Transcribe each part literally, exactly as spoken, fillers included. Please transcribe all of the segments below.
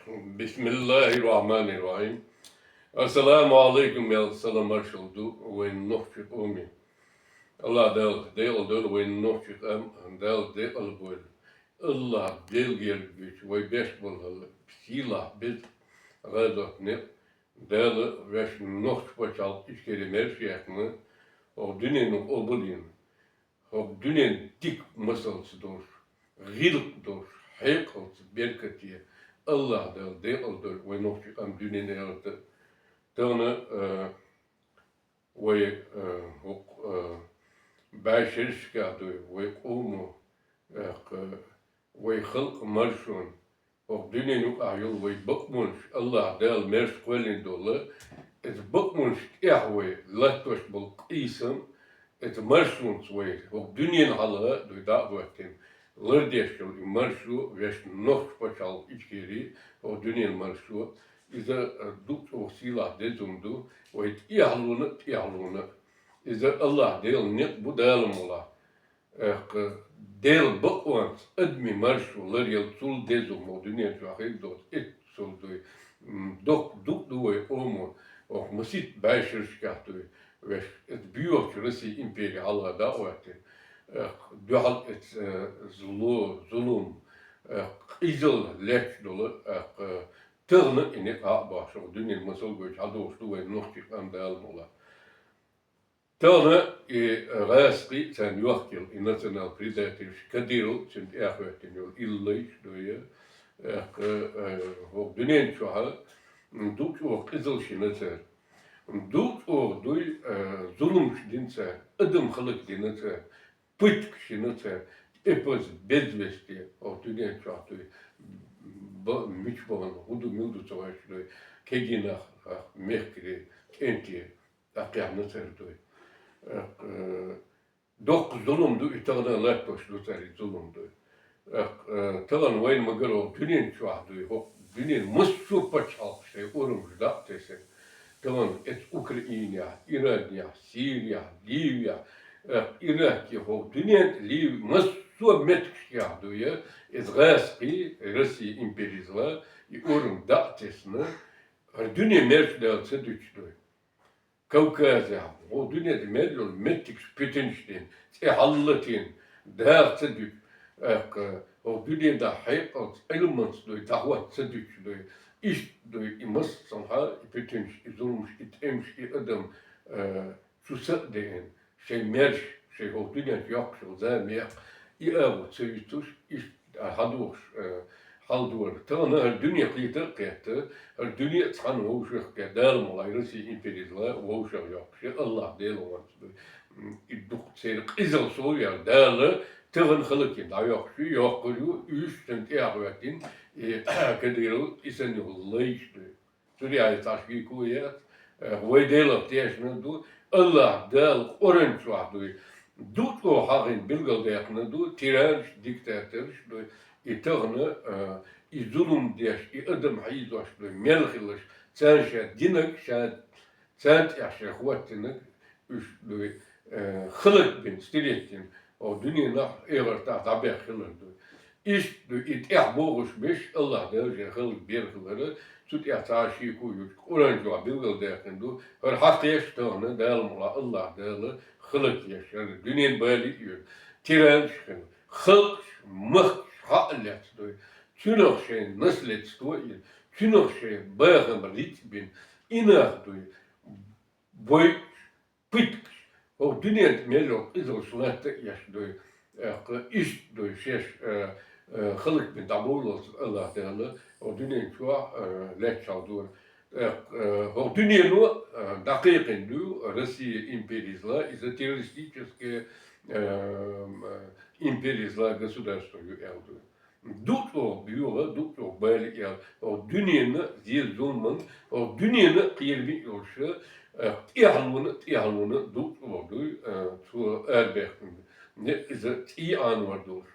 Бисмиллахир-рахманир-рахим. Ассаламу алейкум, аьнна салам маршал ду вайн нохчий къоме. АллахӀ Дала декъала дойла вайн нохчий къам, Дала декъала бойла. АллахӀ Дала герга бийча вай беш бола хӀалла сийлахь, беза гӀазот, никъ Дала вешта нохчий пачхьалкх Ичкери маьрша яьккхина, хӀокху дуьненан къобал йина. ХӀокху дуьненан дика масалца долуш, гӀиллакх долуш, хьекъалца, беркате АллахӀ Дала декъала дойла вай нохчий къам дуьненан аьларта. Тахана, а, вай, а, хӀокху, а, бӀешерашкахь дуй, вай къомо, а, вай халкъан маршонан, хӀокху дуьненан юкъахь йолу вай бакъонаш, АллахӀ Дала маьрша кхоьллина долу, иза бакъонаш тӀехь вай латтош болу къийсам, иза маршонца вай хӀокху дуьненан хьалха дуй дӀа а хӀоьттина, лардеш йолу и маршо вешна нохчий пачхьалкх Ичкери, хӀокху дуьненан маршо, иза, а, дукха чӀогӀа сийлахь деза хӀума ду, вай тӀехьалонан а, тӀехьалонан а. Иза АллахӀ Делан некъ бу, Дала мукъ лахь. Эккха, Делан бакъонца адамийн маршо ларъяла цул деза хӀума дуьнен чохь хир доцу, эццул дуй. М, доккха дукъ ду вай къомо, хӀокху масийтта бӀешерашкахь дуй, вешна, эца боьхачу Россин импери хьалха дӀа а хӀоьттина. Эккха, дуьхьал эца, э, зло, зулам, эккха, къизалла лаьтташ долу, эккха, тахана и некъ а бохуш, хӀокху дуьненан масал гойтуш хьадогӀуш ду вайн нохчий къам, Дала мукъ лахь. Тахана и гӀазкхий, царна йохкаелла и национал-предательш Кадыров, цуьнан тӀе а хӀоьттина йолу и лайш дуй, эккха, э, хӀокху дуьнен чохь, м, дукха чӀогӀа къизалш йина цара. Дукха чӀогӀа дуй, э, зуламаш дина цара, адам хӀаллакдина цара, пыткаш йина цара, эпаза, без вести, хӀокху дуьнен чохь дуй, ба-, мича бахана, хӀун ду, мила ду ца хууш дуй, кегий нах, мехкарий, кӀентий, тӀаккха яхьна цара дуй. Эккха, э, доккха зулам ду и, тахана латтош ду цара и зулам дуй. Эккха, э, тахана вайна ма-гарра хӀокху дуьнен чохь дуй, хӀокху дуьненан массо а пачхьалкхаш шайн урамаш дӀа а тесира. Тахана эца Украинехь, Иранехь, Сирехь, Ливехь, эккха, Ираке, хӀокху дуьнен тӀе Ливе, массо а меттигашкахь дуй, иза гӀазкхий, Россин империязло, и урам дӀа а тесна, хӀара дуьне маьрша Дала ца дуьтуш дуй. Кавказехь, хӀокху дуьнен тӀе мел йолу меттигаш питанаш дина, цӀе хьаллатийна, даха ца дуьтуш, эккха, хӀокху дуьненахь хьекъалца, Ӏилманца дуй, дӀахӀотта ца дуьтуш дуй. Иштта дуй, и массанхьа, и питанаш, и зуламаш, и тӀемаш, и адам, э, чу са а деана, шайн маьрша, шайн хӀокху дуьнен чу йоккхуш йолу зама-яккха, и агӀо ца юьтуш, иштта хьадогӀуш, э, хьал ду хӀара. Тахана хӀара дуьне кхета а кхетта, хӀара дуьне а цхьаьна вовшах кхетта, Дала мукъ лахь, Россин империязло вовшах йоккхуш, АллахӀ Делан гӀоьнца ду. М, и дукха церан къизалла сов яьлла, Дала тахана хӀаллакйина дӀайоккхуш ю, йоккхур ю, уьш цунна тӀе а хӀоьттина, и Кадыров, и санна йолу лайш дуй. Цуьнан яй цхьа шеко яц, э, вай Делах тешна ду, АллахӀ Дала Къуръан чохь дуй, дукха чӀогӀа хьахийна билгалдаьккхина ду, тиранаш, диктаторш дуй, и тахана, э, и зулам деш, и адам хьийзош дуй, мел хиларш, царна ша динарг, ша, царна тӀехь ша хӀоттинарг, уьш дуй, э, хӀаллакбина, стереть йина, хӀокху дуьненахь, эхартахь дӀабаьхна хилар дуй. Иштта ду и тӀаьхьа богӀуш берш, АллахӀ Дала шайн хӀаллакбер хилар, цу тӀехь цхьа а шеко йолуш, Къуръан чохь билгалдаьккхина ду, хӀара хьакхеш тахана, Дала мукъ лахь, АллахӀ Дала хӀаллакъеш, хӀара дуьненан бала а йоьду, тиранаш хилла, халкъаш, махкаш хьа а лаьцна дуй, цуьнах шайн наследство а йина, цуьнах шайн бахам, рицкъ бина, и нах дуй, бойуш, пыткаш, хӀокху дуьнен тӀе мел йолу къизаллаш латта а еш дуй, эккха, иштта дуй шаьш, э, э, хӀаллакбина дӀабовллалц АллахӀ Дала хӀокху дуьнен чохь, э, лаьтташ хьал дора. Эккха, э, хӀокху дуьнено, э, дӀакхайкхина ду Россия империязло, иза террористическая, э, империязло, государство ю аьлла дуй. Дукха чӀогӀа боьха, дукха чӀогӀа бала а яьлла, хӀокху дуьненан а зен-зуламан, хӀокху дуьненан а кхераме а йолуш, э, тӀаьхьалонан а, тӀаьхьалонан а дукха чӀогӀа дуй, э, цо арабаьккхина. Иза цӀий Ӏанавар долуш,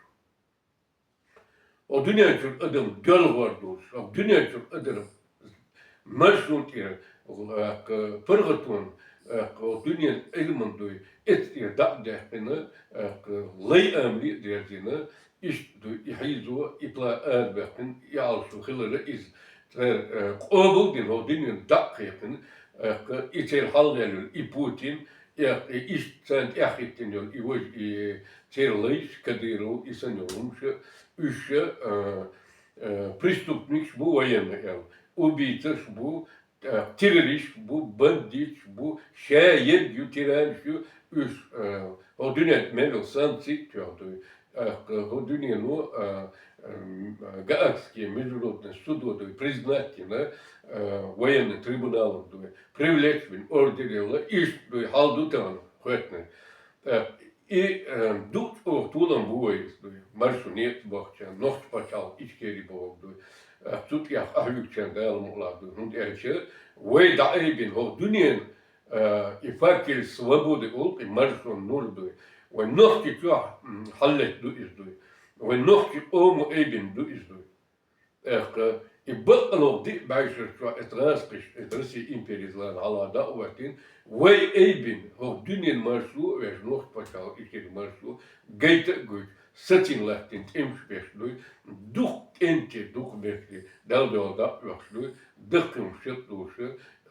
хӀокху дуьнен чуьра адам доьлхур долуш, хӀокху дуьнен чуьра адам маршонан тӀера, эккха, паргӀатонан, эккха, хӀокху дуьненан Ӏилманан дуй, эццахь дӀа а даьккхина, эккха, лай амали а дерзийна, иштта дуй, и хьийзо, и план арабаьккхина, и Ӏалашо хилар иза, Цара, э, къобал дина, хӀокху дуьненна дӀа а кхайкхина, э, и церан хьалха йолу и Путин, э, и иштта царна тӀаьхьахӀиттина йолу и важа, и церан лайш, Кадыров, и санна йолу хӀумнаш, уьш, э, э, преступникаш бу военный аьлла, убийцаш бу, э, террористаш бу, бандиташ бу, ша ерг ю, тиранаш ю, уьш, э, хӀокху дуьненна мел йолу санкций а тоьхна дуй. Э, хӀокху дуьнено, э, м, Гаагский международный судо дуй признать дина, э, военный трибуналом дуй, привлечь бина, ордер елла, иштта дуй, хьал ду тахана хӀоьттина. Э, и, э, дукха чӀогӀа толам бу вай иза дуй, маршо некъа бахча, нохчийн пачхьалкх Ичкери бохург дуй. Э, цу тӀехь къахьоьгучарна Дала мукъ лахь дуй, хӀунда аьлча вай дӀаайбина хӀокху дуьненна Э, и факел свободы олу и маршонан нур дуй. Вайн нохчи чохь, м, хьаллетта ду иза дуй. Вайн нохчи къомо айбина ду иза дуй. Эккха, и баккъалла диъ бӀешар чохь эта гӀазкхиш, эта Россия империзлан хьала дӀа а хӀоьттина, вай айбина, хӀокху дуьненан маршо а веш, нохчийн пачхьалкх Ичкери маршо, гайта а гойтуш, сацийна латтийна тӀемаш беш дуй, дукха тӀемте, дукха мехкаре, Далла дуьхьал дӀа а оьхуш дуй, даккхий хӀумнаш шек а долуш,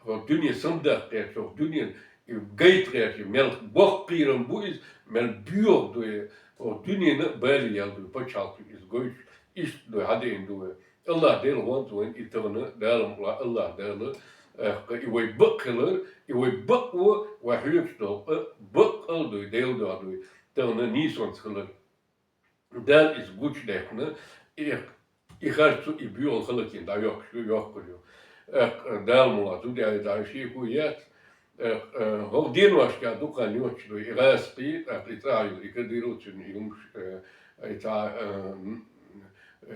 хӀокху дуьне самадаккха гӀерташ, хӀокху дуьненан и гайта гӀерташ, мел боккха кхерам бу иза, мел боьха ду и, хӀокху дуьненна а бале яьлла ду и пачхьалкх иза гойтуш, иштта ду и, хьадийна ду и. АллахӀ Дела гӀонца вайна и тахана, Дала мукъ лахь, АллахӀ Дала, эккха, и вай бакъ хилар, и вай бакъо, вай хьоьгуш долу къа баккъалла ду и, Дела дуьхьа ду и, тахана нийсонца хилар. Дала иза гучудаьккхина, и, и харцо, и боьхалла халатийна дӀайоккхуш ю, йоккхур ю. Э, Дала мукъ лахь, зуда яй дӀа шеко яц. Э, э, хӀокху деношкахь дукха хан йоцуш ду и гӀазкхий, тӀаккха и цӀа а йолу, и Кадыров, цуьнан и хӀумнаш, э, и цхьа, э, м,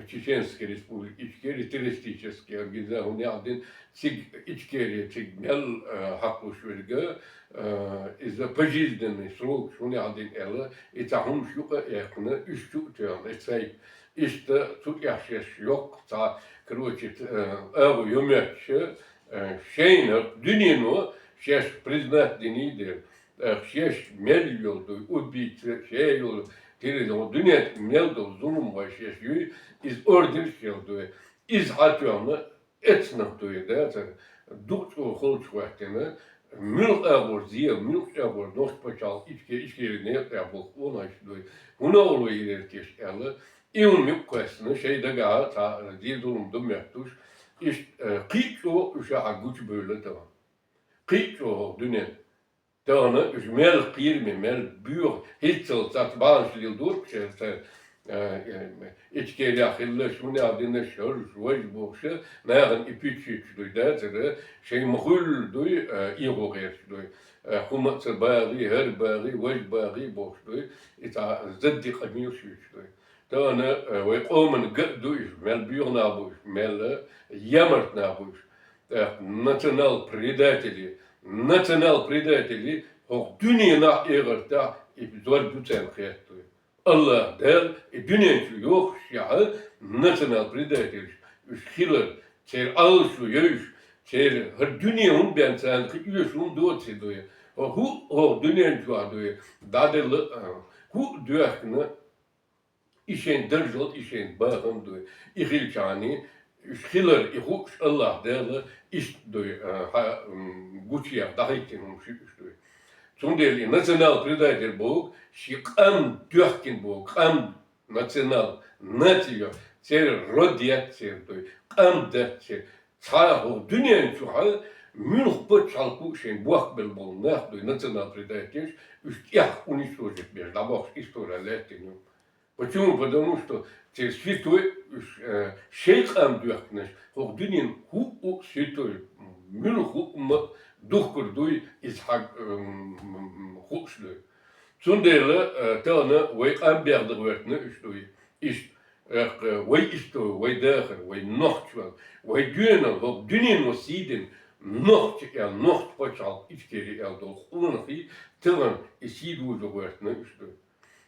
Чеченская республика Ичкерия, террористическая организация, хӀунда аьлла дина, цига Ичкерия, цига мел, э, хьакхалуш верг, э, иза пожизненный срок, хӀунда аьлла дина аьлла, и цхьа хӀумнаш юкъа а яьккхина, уьш чу а тоьхна, и сайт. Иштта цу тӀехь шаьш йоккха цхьа, короче, т-, э, агӀо йо моьттуш, э, шайна дуьнено шаьш признать дина дела. ТӀаккха шаьш мел йолу дуй, убийца, ша йолу, терроризм, дуьнен тӀе мел долу зулам вай шаьш юй, иза ордерш йолу дуй. Иза хьатоьхна, эцнах дуй, да, цара дукха чӀогӀа холчу хӀоьттина, муьлха агӀор зе, муьлха агӀор нохчийн пачхьалкх Ичке-, Ичкери некъа тӀехь болу къонахий дуй. ХӀун олу вай ирер теш аьлла, и хӀума юкъа кхоьссина, шайн дагахь цхьа зе зулам ду моьттуш, иштта, э, кхин а чӀогӀа уьш ахьа гучубевлла тахана. Кхин а чӀогӀа дуьнен. Тахана уьш мел кхераме, мел боьха, хӀинццалц цхьацца бахьанаш леладора шаьш, э, э, Ичкерехь хилла, шуна дина шарш, важа бохуш, нахана и пиччуьйтуш дуй дацара, шайн ма-хуьллу дуй, э, эгӀо гӀерташ дуй. Э, хӀума а ца багӀий, хӀара багӀий, важа багӀий бохуш дуй, и цхьа задди къамелаш юьйцуш дуй. Тахана, э, вай къоман ган а ду уьш, мел боьха нах бу уьш, мел, э, ямарт нах бу уьш. ТӀаккха национал-предатели, национал-предатели хӀокху дуьненахь эгӀартахь и зорба ду царна хетта вай. АллахӀ Дала и дуьнен чу йохуш яхьа национал-предателаш, уьш хилар, церан Ӏалашо йойуш, церан хӀара дуьне хӀун бен царна кхин оьшу хӀун доций дуй. ХӀу-, хӀу-, хӀокху дуьнен чохь дуй, дӀаделла а, хӀуъа доьхкина, и шайн даржал, и шайн бахам дуй. И хилчахьана, уьш хилар, и хууш АллахӀ Дала иштта дуй, а, хьа, м, гучуяха дӀахӀиттина хӀумнаш ю уьш дуй. Цундела и национал-предатель боху, ши къам доьхкина боху, къам национал, наци йо, церан род яц церан дуй, къам дац церан. Цхьа хӀокху дуьнен чухьа муьлха пачхьалкхо а шайн бохкабелла болу нах дуй, национал-предательш, уьш тӀехь уничтожить беш, дӀабохуш история лаьттина ю. Почему? Потому что те святой, э, шайн къам доьхкинарш, хӀокху дуьненан хӀуъу святой, муьлха хӀуъу ма духкур дуй, иза хьаг, м, хууш дуй. Цундела, э, тахана вай къам бегӀ дан гӀоьртина уьш дуй. Иштта, э, вай истори, вай дахар, вай нохчван, вай доьналла, хӀокху дуьнено сий дина, нохчи аьлла, нохчийн пачхьалкх Ичкери аьлла долу къонахий тахана и сий дужу гӀоьртина уьш дуй.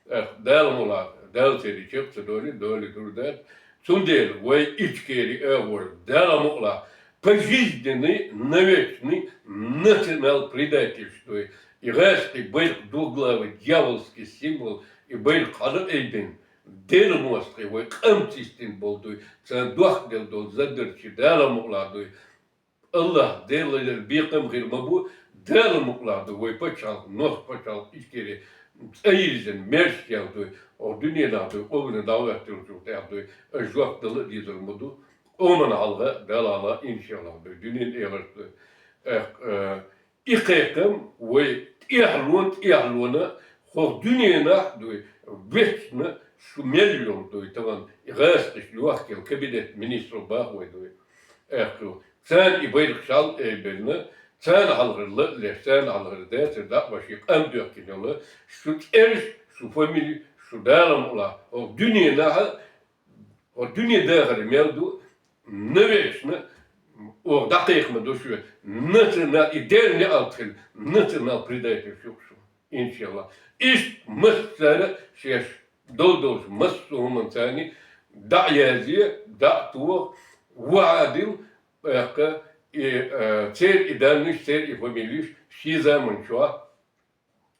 Эх, Дала мукъ лахь, Дала церан чекх ца долий, долий дур дац. Цундела вай Ичкери агӀор Дала мукъ лахь, пожизненный, навечный национал-предательш дуй. И гӀазкхий байракх двуглавый дьявольский символ, и байракх хьала айбина. Делан мостагӀий вай къам ца йистина болу дуй, царна дохкаделла долу задарчий Дала мукъалахь дуй. АллахӀ Делан бекхам хир ма бу, Дала мукъалахь дуй, вай пачхьалкх, нохчийн пачхьалкх Ичкери цӀа йирзина, мерза кел дуй, оха дуьненахь дуй, къомана дӀахӀоьттинчул тӀаьхьа дуй, аса жоп дала а дезар ма ду, къомана хьалха Дала хьалха, иншаллахӀ дуй, дуьненан эхартан дуй. Эх, э, И кхайкхам вай тӀехьлон, тӀехьлона, хӀокху дуьненахь дуй, вечно шу мел йолу дуй, тахана и гӀазкхаша йохкаелла кабинет министров боху вай дуй. Аьлла, царна и байракх шал айбеллина, царна хьалхара ла а леш, царна хьалхара дацара дӀа а беш, и къам доьхкина йолу, шу цӀераш, шу фамили, шу Дала мукъалахь, хӀокху дуьненахь ХӀокху дуьне дахар мел ду, навечно, оха дӀакхайкха ма ду шу, национал-, и дерриг неӀалт хила, национал-предатель шу, иншаллахӀ. Иштта массара шаьш долу долчу массо а хӀуманца дӀа а язъе, дӀа а тоха, вахьадил, баккха, и, э, церан и даннаш, церан и фамилеш шен заманчохь,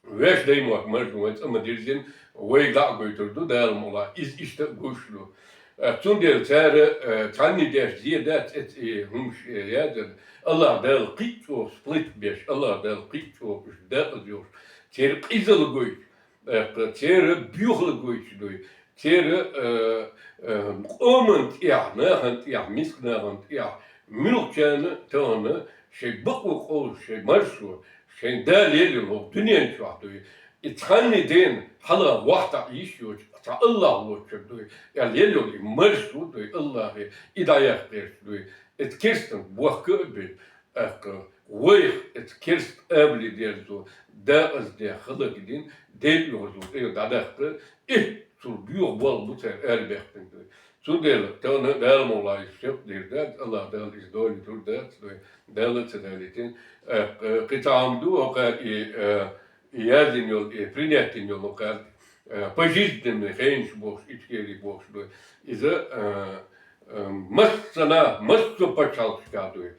вешан даймохк маршо вайн цӀа ма дирзина, вайга дӀа а гойтур ду, Дала мукъалахь, иза иштта а гуш ду. Э, цундела цара, э, цхьанна деш зе дац, эц-, э, хӀумаш, э, яздан. АллахӀ Дала кхин а чӀогӀа сплит беш, АллахӀ Дала кхин а чӀогӀа уьш декъаза йохуш, церан къизалла гойтуш, э, церан боьхалла гойтуш дуй. Церан, э, э, къоман тӀехь, нахана тӀехь, миска нахана тӀехь, муьлххачарна тахана шайн бакъо къовсуш, шайн маршо, шайн Дала елла йолу хӀокху дуьнен чохь дуй. И цхьанна дена хьалха вахтахь йиш йоцу, цхьа АллахӀ воцучуьра дуй. Аьлла елла йолу и маршо дуй, АллахӀе, и дӀаяккха гӀерташ дуй. Эца керстанах бохка а бина, тӀаккха вайх эца керста амале дерзо, декъаза деш, хӀаллакдина, Делан оьгӀазло тӀера дӀадаккха, и цул боьха болх бу цара арабаьккхина дуй. Цундела, тахана Дала мукъалахь иза шек дийр дац, АллахӀ Дала иза долуьйтур дац дуй, Дала а ца далийтина. Э, кхин цхьа хӀума ду, хӀокхара и, э, и яздина йолу, и принять дина йолу хӀокхара, э, пожизненный хенаш бохуш, Ичкери бохуш дуй. Иза, э, э, массана, массо а пачхьалкхашкахь дуй.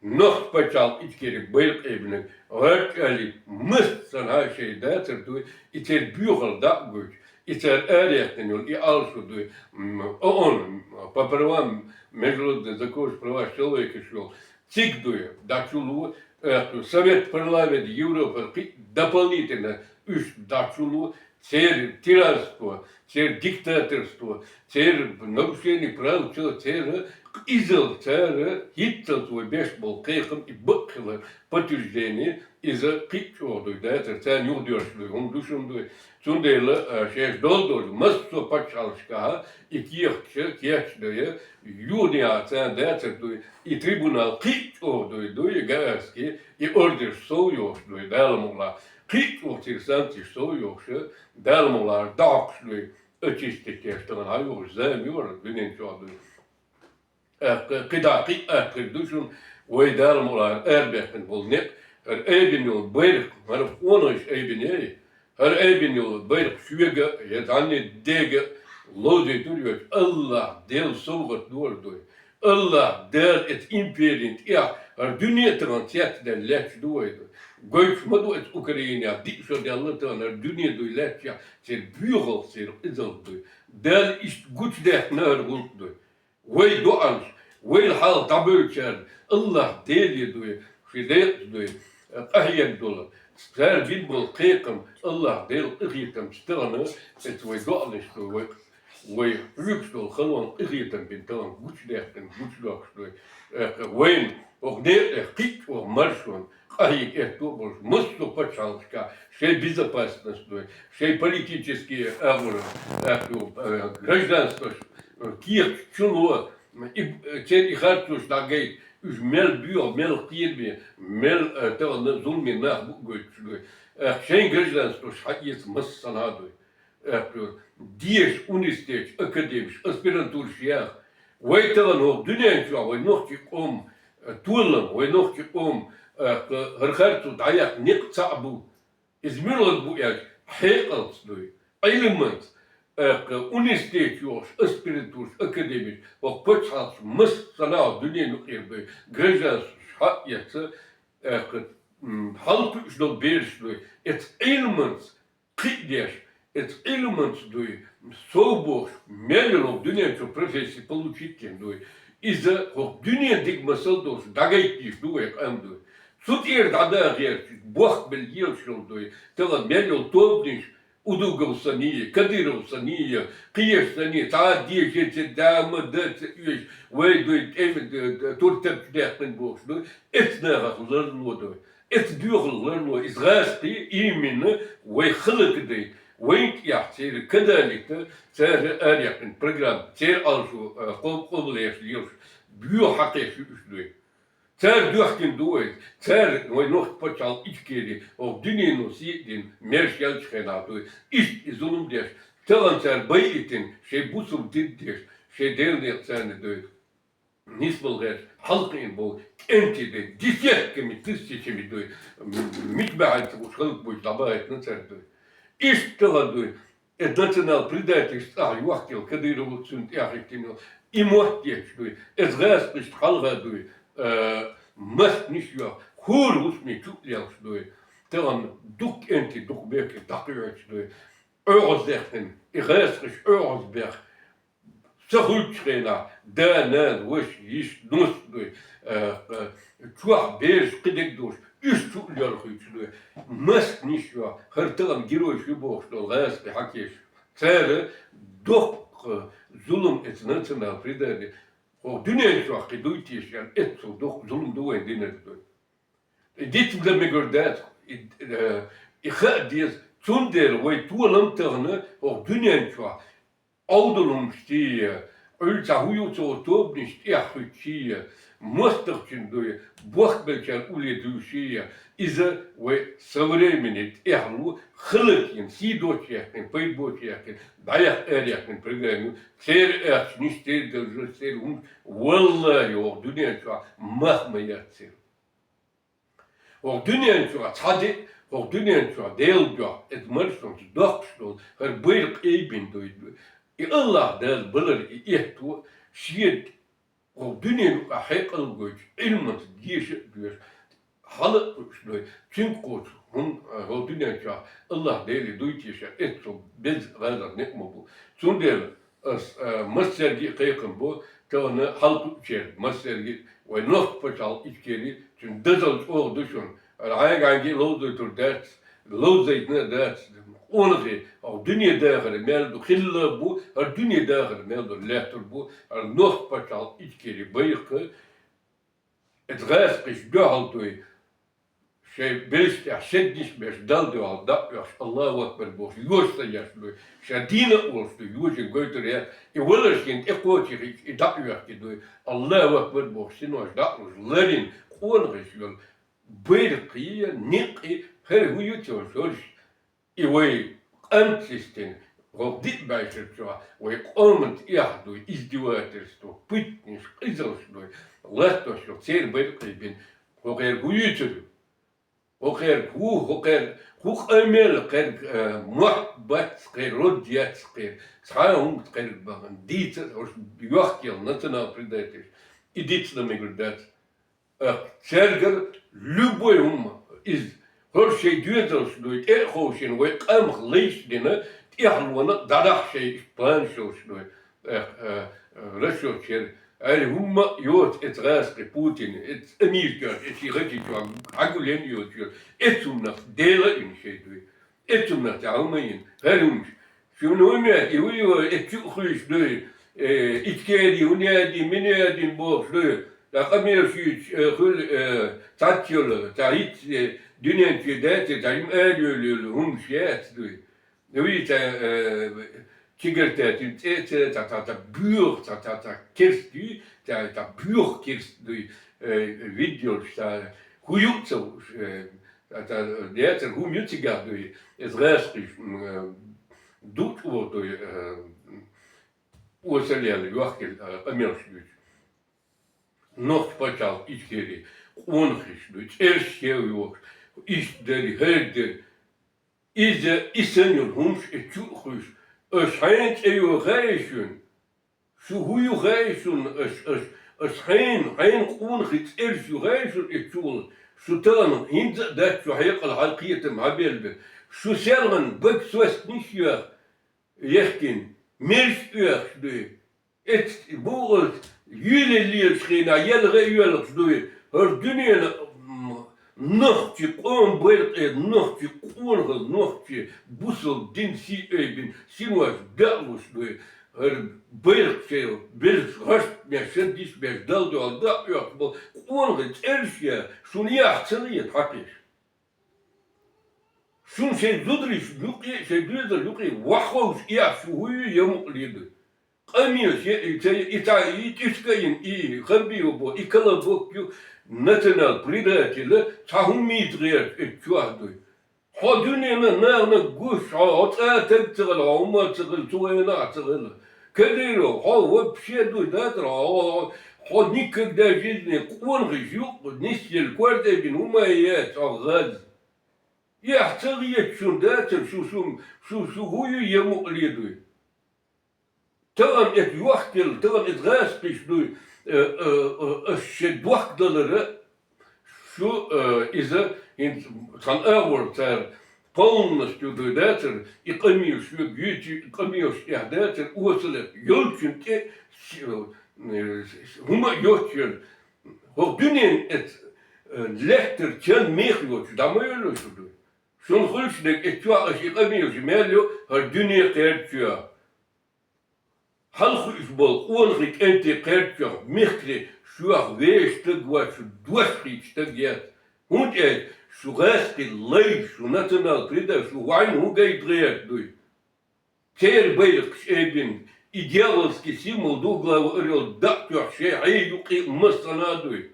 Нохчийн пачхьалкх Ичкери байракх айбинарг гӀарчӀ али массанхьа шайн дацар дуй, и церан боьхалла дӀа а гойтуш, и цара араяьккхина йолу и Ӏалашо дуй, м, ООН, по правам, международный закон по правам человека йолу цига дуй, дӀа чу ло, э, Совет парламент Европы кхин дополнительно уьш дӀа чу ло, церан тиранство, церан диктаторство, церан нарушение прав человека, церан къизалла, цара хӀинццалц вай беш болу кхайкхам и бакъ хилар подтверждение, иза кхин а чӀогӀа дуй дацара, царна юхадоьрзуш дуй, хӀума ду шуна дуй. Цундела, а, шаьш долу долчу массо а пачхьалкхашкахь и кехаташ кечдайа, юханехьа царна дацар дуй, и трибунал кхин а чӀогӀа дуй, дуй, Гаагский, и ордерш сов йохуш дуй, Дала мукъалахь. Кхин а чӀогӀа церан санкцеш сов йохуш, Дала мукъалахь, дӀахьокхуш дуй, очистить деш тахана хьан йохуш зама ю хӀара дуьнен чохь дуй. ТӀаккха кхидӀа кхин а атта хир ду шуна, вай Дала мукъалахь арабаьккхина болу некъ, хӀара айбина йолу байракх, хӀара къонахаша айбина яй, хӀара айбина йолу байракх шуьга а, я цхьанне дега а ловзуьйтур йоцуш, АллахӀ Делан совгӀат дора дуй. АллахӀ Дала эца империн тӀехь хӀара дуьне а тахана цецдаьлла лаьтташ ду вай ду. Гойтуш ма ду эца Украинехь диъ шо даьлла тахана хӀара дуьне дуй лаьтташехь, церан боьхалла, церан къизалла дуй. Дала иштта гучудаьккхина хӀара гӀуллакх дуй. Вай доӀанаш, вай хьалха дӀабевллачарна АллахӀ Деле дуй, ши декъаза дуй, къахьега долу. Цара бина болу кхайкхам, АллахӀ Делан къинхетамца тахана, эца вай доӀанаш дуй, вай Вай хьоьгуш долу халонан къинхетам бина тахана гучудаьккхина, гучудоккхуш ду. Вайна хӀокху некъех кхин а чӀогӀа маршонан къахьега аьтто а болуш, массо а пачхьалкхашкахь шайн безопасность ду, шайн политический агӀор, гражданствош, кехаташ чу ло, и, церан и харцош дӀагайта, уьш мел боьха, мел кхераме, мел, э, тахана зуламе нах бу а гойтуш ду. Шайн гражданствош хьаэца массанхьа а ду. Аьлла, деша, университеташ, академиш, аспирантураш яха. Вай тахана хӀокху дуьнен чохь вай нохчийн къоман, э, толам, вай нохчийн къоман, э, хӀара харцо дӀаяккха некъ цхьаъ бу. Иза муьлха бу аьлча, хьекъалца дуй, Ӏилманца, э, университеташ йохуш, аспирантураш, академиш, хӀокху пачхьалкхаш массанхьа дуьненан юкъера дуй, гражданствош хьаэца, э, м, хьалакхуьуш долу бераш дуй, эца Ӏилманца, кхин а деш, Эцу Ӏилманца дуй, сов бохуш, мел йолу дуьнен чу профессия получить дина дуй. Иза хӀокху дуьнен дика масал долуш дӀагайтийша ду вай къам дуй. Цу тӀера дӀадаха гӀерташ, бохк белла елаш йолу дуй. Тахана мел йолу тобанаш, Удугов санна, Кадыров санна, кхечу санна, цхьа а деши ца да, ма да ца оьшу, вай дуй, тӀеман д-, д-, туртарчу даьккхина бохуш дуй. Эцу нахах ларло дуй. Эцу доьхалх ларло, иза гӀазкхий, именно, вай хала дай, вайн тӀехь церан кадалита, цара араяьккхина программа, церан Ӏалашо, а, къоб-, къобалъеш лелаш, боьха хьакхеш ю уьш дуй. Цара доьхкина ду вай, цара вай нохчийн пачхьалкх Ичкери, хӀокху дуьнено сий а дина, мерш яьллачу хенахь дуй. Иштта и зулам деш, тахана цара байъийтина, шайн бусалба дин деш, шайн Делан некъ царна дуй. Нисбала гӀерташ хьалакхиъна болу кӀентий дай, десятками, тысячами дуй, м-, мича баьхьара ца гуш хӀаллакбуьйцуш дӀабахийтина цара дуй. Иштта тахана дуй, эцу национал-предательшца цӀахь йохкаелла Кадыровс, цуьнан тӀаьхьа хӀиттийна йолу, и мотт етташ дуй, эцу гӀазкхашна хьалха дуй, а, масканаш а йохка, хӀора хӀусаме чу а лелхаш дуй. Тахана дукха кӀентий, дукха бехке дӀакхоьхьуьйтуш дуй. ОьгӀаздаьккхина, и гӀазкхаш оьгӀазбаьхна, Ца хуьлучу хенахь да, нана, ваша, йиша, нус дуй, э, э, чохь бераш кхидерг долуш, уьш чу а лоьлхуьйтуш дуй. Масканаш а йохка, хӀара тахана геройш ю бохуш долу гӀазкхий хьакхаш. Цара доккха зулам эцу национал-предательшца. ХӀокху дуьнен чохь кхин дуй теша аьлла, эццул доккха зулам ду вайна динарг дуй. И диц дан мегар дац, и, э, и хаа деза, цундела вай толам тахана хӀокху дуьнен чохь Ӏовдал хӀумнаш чу а, Ӏуьллу цхьа хӀун ю цо тобанаш тӀехь хуьттуш а, мостагӀчун дуй, бохк беллачарна улле дуьйш а, иза вай со временан тӀехь лу, хала а кхин, сий доцуш яьккхина, пайда боцуш яьккхина, дӀаяхьа араяьккхина программа ю, церан ахчанаш, церан даржаш, церан хӀумнаш, валлахӀи, хӀокху дуьнен чохь мах ма яц церан. ХӀокху дуьнен чохь цхьа де, хӀокху дуьнен чохь Делан дуьхьа, эцу маршонца доккхуш долу хӀара байракх айбина дуй. И АллахӀ Дала балар и этто, шега хӀокху дуьнен юкъахь хьекъал а гойтуш, Ӏилманца деша а доьшуш, хьала а лууш дуй. Цуьнга кхочу хӀума, а, хӀокху дуьнен чохь АллахӀ Деле дуй теша, эццул беза гӀазар некъ ма бу. Цундела Ас, а, массаьрга а кхайкхам бо, тахана хьалакхуьучеран массаьрга а, вай нохчийн пачхьалкх Ичкери, цуьнан дозалла чӀогӀа ду шуна. ХӀара хьайга-хьайга а ловзуьйтур дац, ловзуьйтина а дац, къонахий, хӀокху дуьне дахар мел ду, хилла а бу, хӀара дуьне дахар мел ду, лаьттар бу, хӀара нохчийн пачхьалкх Ичкери байракх, эцу гӀазкхашна дуьхьал дуй, шайн белшаш тӀехь шеднаш а беш, Далла дуьхьал дӀа а оьхуш, АллахӀу акбар бохуш, йоша ца еш дуй, ша дийна а волуш дуй, йожин гойтур яц, и валар шена тӀекхочийхича, и дӀа а оьхкий дуй, АллахӀу акбар бохуш, синош дӀа а луш, ларйина къонахий йолу байракх а, некъ а, хӀара хӀун ю цо шорш? И вай къамца йистина, хӀокху диъ бӀешар чохь вай къоман тӀехь дуй, издевательство, пытанаш, къизалш дуй, латтош ю, церан байракх айбина, хӀокхерга хӀун юьйцур ю? ХӀокхерга хӀун, хӀокхерга хӀун къамел, кхерга, э, мотт бац, кхеран род яц, кхеран цхьа а хӀума кхерга бахана, дийца а, хӀорш йохкаелла национал-предательш, и диц дан мегар дац. Э, цаьргара любой хӀума иза, хӀорш шайн доьзалш дуй, тӀе а ховшийна, вай къамах лайш а дина, тӀехьалонах а дӀадахьа шайн планаш йолуш дуй. Э, э, э, расчётчера, аьлла, хӀумма а йоцу эцу гӀазкхи Путин, эцу Американ, эцу ши хачи чохь хьагулен а йоцуш йолу, эцу хӀуманах Дела а йина шайн дуй. Эцунах тӀехь хӀума йина, хӀара хӀумаш. Шуна хӀун мега, и хӀун ю, эцу чу а хуьйш дуй, э, Ичкери хӀун яди, мина яди бохуш дуй. Ткъа къамелаш юьйцуш, э, хуьлу, э, цхьацца йолу, цхьа хӀитта, э, дуьнен чуьра дац, цхьа хӀума ара йолу, йолу хӀумаш яц дуй. Вуьйцу, э, чигартаьтин цӀе а ца, цхьа, цхьа, цхьа боьха, цхьа, цхьа, цхьа керст юй, цхьа, цхьа боьха керст дуй, э, вид йолуш, цхьа хӀун ю а ца хууш, э, Ткъа децара хӀума ю цигахь дуй, иза гӀазкхий, м, дукха чӀогӀа дуй, э, осал яьлла йохкаелла, э, къамелаш дуьйцу. Нохчийн пачхьалкх Ичкери, къонахий дуй, цӀераш а йохуш, иштта дари, хӀара дари. Иза, и санна йолу хӀумаш эцу чу а хуьйш, аша хьенан цӀе йоху хаьий шуна? Шу хӀун ю хаьий шуна, аш, аш, аш хьенан, хьенан къонахий цӀераш ю хаьий шуна и чу волу? Шу тахана хӀинца а дац шу хьекъал хьан кхетам хьабелла берг. Шу селгӀан бага состниш йоах, яхкин, мерш оьхуш дуй. Эцбугъалц юьйле лелаш хенахь, ялгӀа а йоьлхуш дуй. ХӀара дуьненан, м, нохчий къоман байракъ, нохчий къонахалла, нохчий бусалба дин сий айбина синош даалуш дуй. ХӀара байракъ шайн берзаш гӀашт беш, шаддиш беш, Далла дуьхьал дӀа а оьхуш болу къонахий цӀераш а, шуна яхь ца хета хьакхеш. Шуна шайн зударий юкъе а, шайн доьзал юкъе а вахховш эхь шу хӀу ю, я мукъале ду. Къамелаш я и ца, и ца, и тӀуьска йина, и хамби ю бо, и калабок ю, национал-предатель, цхьа хӀума мийца гӀерташ эцу чохь дуй. Хьо дуьненан нахана гуш, хьо, хьо цкъа а таг ца хилла, хьо хӀумма ца хилла, цу вайнахь ца хилла. Кадыров, хьо вообще дуй дацара, хьо, хьо, хьо никогда в жизни къонахий юкъ нисъелла кортӀе бина хӀума яц хьо гӀаз. Эхь ца хета шуна дацара, шу, шу, шу, шу хӀу ю, я мукъале дуй. Тахана эцу йохкаделла, тахана эцу гӀазкхийчу дуй, э, э, э, аша шайн дохкадалара, шу, э, иза хӀинца цхьана агӀор цара полностью дуй дацара, и къамелаш шуьга юьйцу, и къамелаш эхь дацара, осале йолчун тӀе, э, хӀума а йоцучун. ХӀокху дуьненан эцу, э, лаьттара чан мех йоцуш дӀа ма йолуьйтур дуй. Шуна хуьлуш дерг эцу чохь аша и къамелаш мел ю, хӀара дуьне кхерчоь. Хьалха уьш болу къонахий кӀентий кхерчоь, мехкарий, шух вешан стаг вац, шу дош хийца стаг яц. ХӀунда аьлча шу гӀазкхий лай, шу национал-предатель, шу вайна хӀун гайта гӀерта дуй? Церан байракхаш айбина, и дьявольский символ ду, глава орел, дакъа тоьхна шайн хье юкъе а массана а дуй.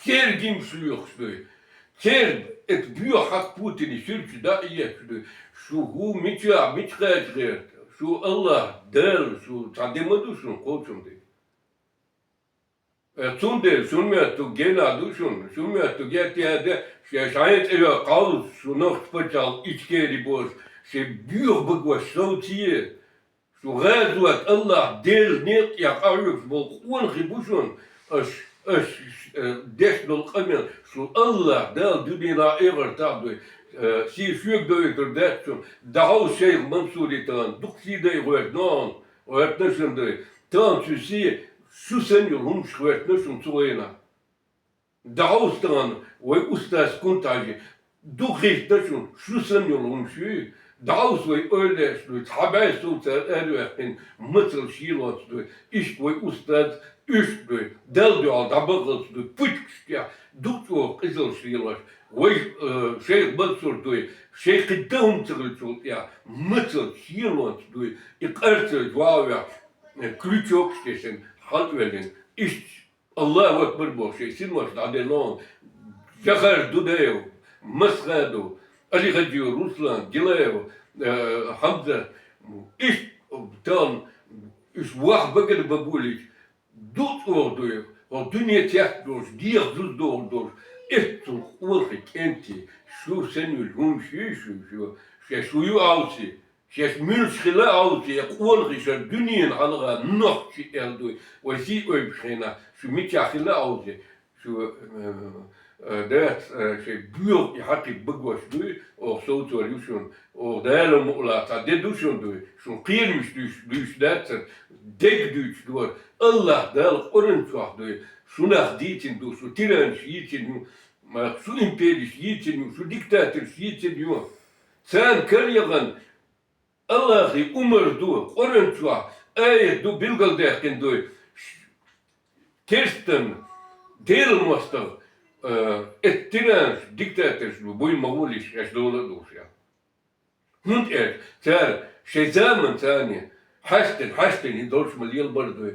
Церан гимнаш лоьхуш дуй. Церан эцу боьха хьакха Путине суьрташ дӀа а етташ дуй. Шу хӀу мичахь, мича кхача гӀерта? Шу АллахӀ Дала, шу цхьа де ма ду шуна кхочун де. Э, цундела шун моьттуг генахь ду шуна, шун моьттуг еттехь де, шен шайн цӀе йоккхуш, шу нохчийн пачхьалкх Ичкери бохуш, шен боьха багош совцае. Шу гӀазот АллахӀ Делан некъа тӀехь къахьоьгуш болу къонахий бу шуна, аш, аш, э, деш долу къамел, шу АллахӀ Дала дуьненахь а, эхартахь а дуй, э, сий шуьга доуьйтур дац шуна, дӀахьовса шайх Мансури тахана, дукха сий дай гӀоьртина хьуна, гӀоьртина шуна дуй. Тахана цу сий шу санна йолу хӀумаш гӀоьртина шуна цу гӀенах. ДӀахьовса тахана вай устаз Кунта-Хьаьжи, дукха хӀиттина шуна, шу санна йолу хӀумаш юй, дӀахьовса вай ойланаш дуй, цхьа бӀе сов цара араваьккхина, мацалла шелонца дуй, иштта вай устаз, уьш дуй, Далла дуьхьал дӀабахалц дуй, путькаш тӀехь, дукха чӀогӀа къизаллаш лелош, вай, э, шайх Мансур дуй, шайн кхин дан хӀума ца хиллачул тӀехь, мацалла шелонца дуй, и къарцалла жоьгӀа ваьккхина, э, крючокаш тесина, хьалаоьллина, иштта АллахӀу акбар бохуш, шайн синош дӀаделла хьуна, Жохар Дудаев, Масхадов, Алихаджиев Руслан, Гилаев, э, Хьамзат, иштта тахана уьш ваха багара бан болуьйтуш, ду чӀогӀа дуй, хӀокху дуьне цецдолуш, дегӀан зуда догӀур долуш, эццул къонахий кӀентий, шу санна йолу хӀумаш юй шу, шу, шаьш хӀу ю Ӏовси? Шаьш муьлш хила а Ӏовси, я къонахий, шара дуьненан хьалха нохчий аьлла дуй, вай сий ойбуш хенахь, шу мичахь хила а Ӏовси, шу, э, э, дац, э, шайн боьха и хьакхий багош дуй, оха совцор ю шуна, оха Дала мукъалахь цхьа де ду шуна дуй, шуна кхерамаш дуьйш, дуьйш дацара, дерг дуьйцуш дора, АллахӀ Дала Къуръан чохь дуй, шу нах дийцина ду, шу тиранаш йийцина ю, ма, шу империш йийцина ю, шу диктаторш йийцина ю. Царна карайахана, АллахӀан омра ду, Къуръан чохь аят ду, билгалдаьккхина дуй. Керстанна, Делан мостагӀа, э, эцу тиранаш, диктаторш ду, буй ма гӀолийша, шаьш дола а долуш, аьлла. ХӀунда аьлча цара шайн заманца хьаьштина, хьаьштина хӀинца долуш ма лела бара дуй.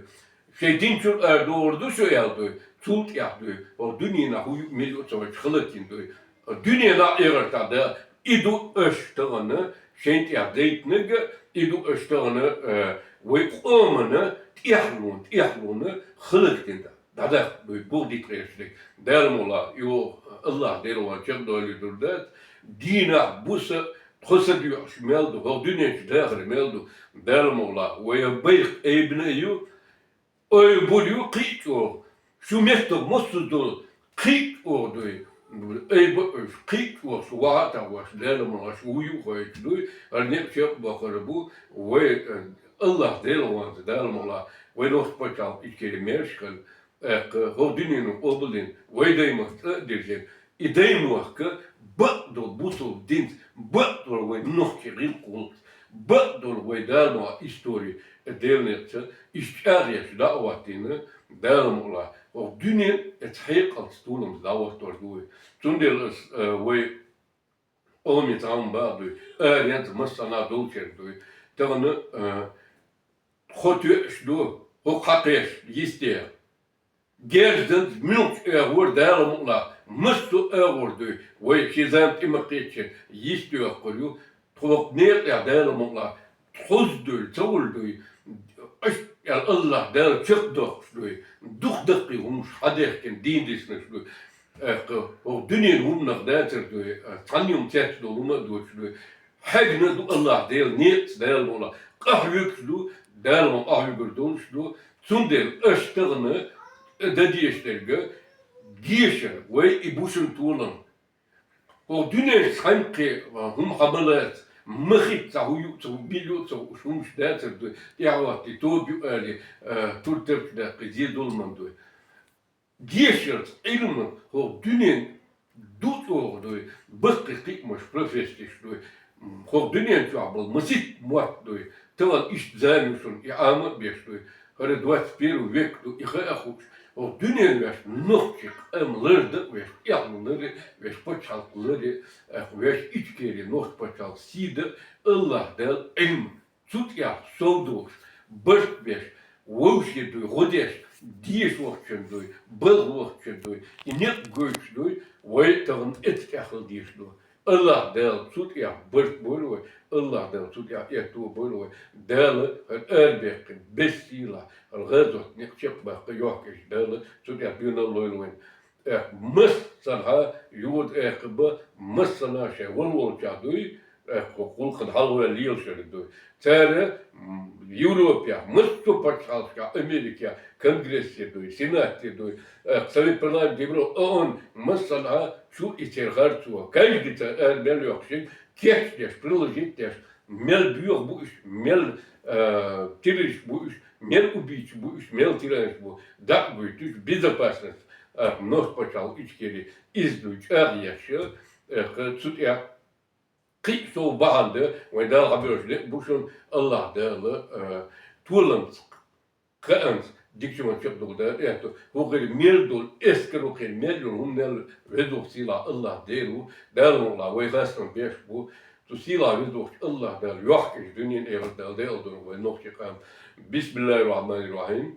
Шайн дин чуьра арадогӀур ду шу аьлла дуй, цул тӀаьхьа дуй, хӀокху дуьненахь хӀу ю, мила ю а ца хилча хиларгдина дуй. Дуьненахь а, эхартахь а и ду аша тахана шайна тӀехь дайтинарг, и ду аша тахана, э, вай къомана тӀаьхьалонан, тӀаьхьалонан хиларгдина дӀадаккха дуй, бухадита гӀерташ дерг. Дала мукъалахь, йо, АллахӀ Дела вайна чекхдойла дур дац, дийнахь, буса, тхо са доьӀуш мел ду, хӀокху дуьнен чу дахар мел ду, Дала мукъалахь, вай байракх айбина а ю, ойла бур ю кхин а чӀогӀа. Шу меттах массо а долу кхин а чӀогӀа дуй. Ай ба уж, кхы а чӀоагӀа шу вахьа а тахваш, Дала мукъалахь, шу вуй юхавайта дуй, хӀара некъ чакхбаккхар бу вай, э, АллахӀ Дала ванза, Дала мукъалахь, вай нохча паччахьалкхе ичкери мерш хила, тӀаккха хӀокху дуьнено къобалдина, вай даймахка цӀа а дирзина, и даймохк бакъдолу бусалба динца, бакъдолу вай нохчийн гӀиллакх-гӀуллакхца, бакъдолу вай Дала мукъалахь истори, Делан некъаца, иштта чӀагӀъеш дӀа а хӀоттийна, Дала мукъалахь, хӀокху дуьнен а цу хьекъалца, толамца дӀахӀоттор ду вай. Цундела ас, а, вай къоме цхьа хӀума бакъ дуй, аренца массанхьа долчерг дуй. Тахана, а, тхо тоьаш ду, хӀокху хьакхеш йистехь. Герзанца муьлххачу агӀор Дала мукъалахь, массо а агӀор дуй, вай шен зама тӀе ма кхеччи, йистехь хир ю, тхо хӀокху некъа тӀехь Дала мукъалахь, тхоза дуй, ца волу дуй, аьлла АллахӀ Дала чекхдоккхуш дуй, дукха даккхий хӀумаш хьадехкина дийна диснарш дуй. ТӀаккха хӀокху дуьненан хӀуманах дацар дуй, цхьанна юма цецдолу хӀума а доцуш дуй. Хьегна ду АллахӀ Дела некъаца, Дала мукъалахь, къахьоьгуш ду, Дала мукъалахь, къахьоьгур долуш ду. Цундела аша тахана дан дезаш дерг, дешар, вай и бу шуна толам. ХӀокху дуьненчу цхьаьнгге хӀума хьан ма лаца, ма хӀитта цхьа хӀун ю а ца хуу, мила ю а ца хууш хӀумаш дацар дуй, тӀаьхьахӀоттий тоба ю алий, а, тур-тарчу даккхий, зен-зуламан дуй. Дешарца, Ӏилманца хӀокху дуьнен ду чӀогӀа дуй, баккхий кхиамаш, профессеш дуй, хӀокху дуьнен чохь болу масийтта мотт дуй, тахана иштта зама ю шуна, и Ӏама а беш дуй. ХӀара двадцать первый век ду, и хаа а хууш, хӀокху дуьнен ваьш нохчийн къам лардан а ваьш, эхь ларъян а ваьш, пачхьалкх ларъян а ваьш, Ичкери нохчийн пачхьалкх сий дан а АллахӀ Дала Ӏилма. Цу тӀехь сов дохуш, барт беш, вовшийн дуй, гӀо деш, деша вахчун дуй, балха вахчун дуй, и некъ гойтуш дуй, вай тахана эццахь хила дезаш ду. АллахӀ Дала цу тӀехь барт бойла вай, АллахӀ Дала цу тӀехь аьтто бойла вай. Дала хӀара арабаьккхина, бес сийлахь, хӀара гӀазот некъ чекхбаккха йохкийша, Дала цу тӀехь доьналла лойла вайна. ТӀаккха массанхьа йода экха бан, массанхьа шайн вала волчохь дуй, тӀаккха гӀуллакхана хьалхаваьлла лелаш ерг дуй. Цара, м, Европехь, массо а пачхьалкхашкахь, Америкехь, Конгрессе дуй, Сенате дуй, тӀаккха Совет парламент Европы, ООН, массанхьа шу и церан харцо, каждый цара ара мел йоккхуш, кечдеш, приложить деш, мел боьха бу уьш, мел, а, террористаш бу уьш, мел убийцаш бу уьш, мел тиранаш бу, дӀа а гойтуш, безопасность, а, нохчийн пачхьалкх Ичкери, иза дуй чӀагӀъеш, а, цу тӀехь кхин а сов бахьана дан, вайн Дала хьабоьллуш некъ бу шуна, АллахӀ Дала, а, толамца, кхаамца, дикачу хӀуманца чекхдала Дала аьтто. ХӀокхеран мел долу эскар, хӀокхеран мел йолу хӀуманел Везачу Сийлахь АллахӀ Дела ву, Дала мукъалахь, вай хастам беш бу. Цу Сийлахь Везачу АллахӀ Дала йохкийша дуьненан, эхартан Дала, Дела долу вайн нохчийн къам. بسم الله الرحمن الرحيم.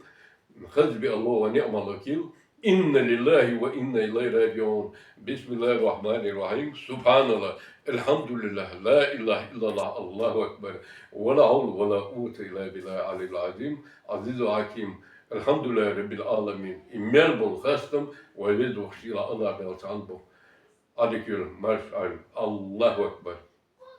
حسبي الله ونعم الوكيل. إنا لله وإنا إليه راجعون. بسم الله الرحمن الرحيم. سبحان الله. الحمد لله. لا إله إلا الله. الله أكبر. ولا حول ولا قوة إلا بالله العلي العظيم. عزيز حكيم. الحمد لله رب العالمين. И мел болу хастам вайн Везачу Сийлахь АллахӀ Дала цхьанна бу. Ӏадика йойла, марша Ӏойла. الله أكبر.